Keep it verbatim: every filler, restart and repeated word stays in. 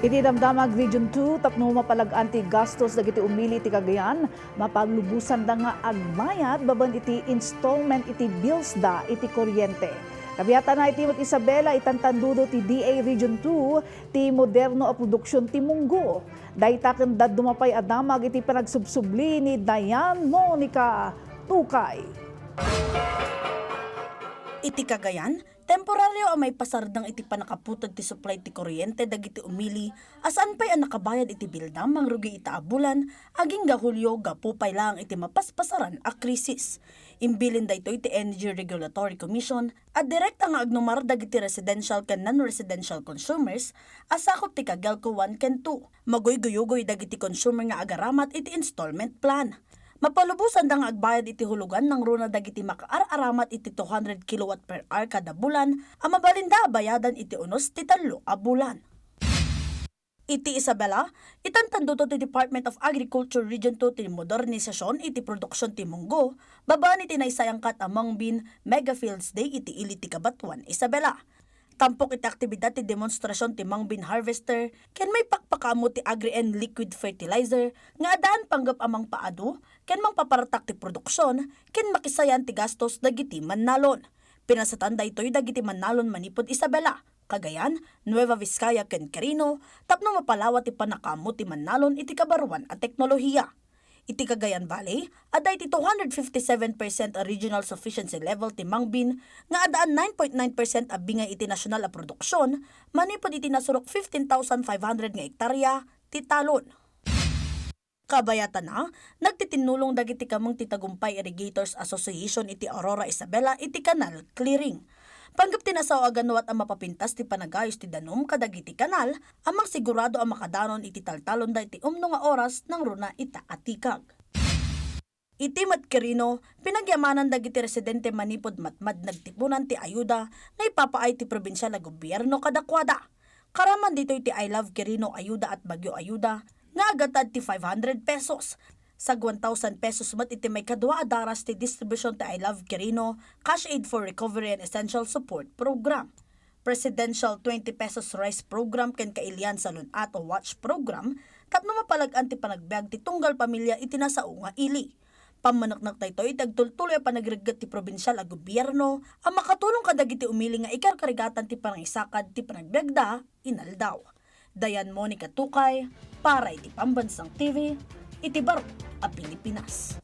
Iti Damdamag Region two, tapno mapalag-an ti gastos dagiti umili iti Cagayan, mapalubosanda nga agbayad babaen iti installment iti bills da iti kuryente. Kabiatana iti met Isabela, itantandudo ti D A Region two ti moderno a produksion ti munggo. Dayta ken dadduma pay a damag iti panagsubsubli ni Dayan Monica Tukay. Iti Cagayan, temporario a maipasardeng iti pannakaputed ti supply ti kuryente dagiti umili a saan pay a nakabayad iti bilda mangrugi ita a bulan agingga Hulio gapu pay laeng iti mapaspasaran a krisis. Imbilin daytoy ti Energy Regulatory Commission a direkta nga agnumar dagiti residential ken non-residential consumers a sakup ti Cogelco one ken two. Maguyguyugoy dagiti consumer nga agaramat iti installment plan. Mapalubosanda nga agbayad iti hulugan nangruna dagiti makaar-aramat iti two hundred kilowatt per hour kada bulan a mabalinda a bayadan iti unos ti tallo a bulan. Iti Isabela, itantandudo ti Department of Agriculture Region two ti modernisasion iti produksion ti munggo babaen iti naysayangkat a Mung Bean Mega Fields Day iti ili ti Cabatuan, Isabela. Tampok iti aktibidad ti demonstrasion ti Mung Bean Harvester ken maipakpakaammo ti Agri-N liquid fertilizer nga addaan panggep a mangpaadu ken mangpaparatak ti produksion ken makisayan ti gastos dagiti mannalon. Pinasatan daytoy dagiti mannalon manipud Isabela, Cagayan, Nueva Vizcaya ken Quirino tapno mapalawa ti pannakaammo ti mannalon iti kabaruan a teknolohiya. Iti Cagayan Valley, adda iti two hundred fifty-seven percent a regional sufficiency level ti Mung Bean nga addaan nine point nine percent a bingay iti nasional a produksion manipud iti nasurok fifteen thousand five hundred nga ektarya ti talon. Kabayatana, nagtitinnulong dagiti kameng ti Tagumpay Irrigators Association iti Aurora Isabela iti canal clearing. Panggep ti nasao a ganuat a mapapintas ti panagayos ti danum kadagiti kanal a mangsigurado a makadanon iti taltalonda iti umno nga oras nangruna ita a tikag. Iti met Quirino, pinagyamanan dagiti residente manipud matmad nagtipunan ti ayuda nga ipapaay ti probinsial a gobierno kadakuada. Karaman ditoy ti I Love Quirino Ayuda at Baguio Ayuda nga agatad ti five hundred pesos. Sag one thousand pesos met iti maikadua a daras ti distribution ti I Love Quirino Cash Aid for Recovery and Essential Support Program, Presidential twenty pesos Rice Program ken Kailian Salun-at o WATCH Program tapno mapalag-an ti panagbiag ti tunggal pamilia iti nasao nga ili. Pammaneknek daytoy iti agtultuloy a panagregget ti probinsial a gobierno a makatulong kadagiti umili nga ikarkarigatan ti panangisakad ti panagbiagda inaldaw. Dayan Monica Tukay, para iti Pambansang T V, iti baro a Pilipinas.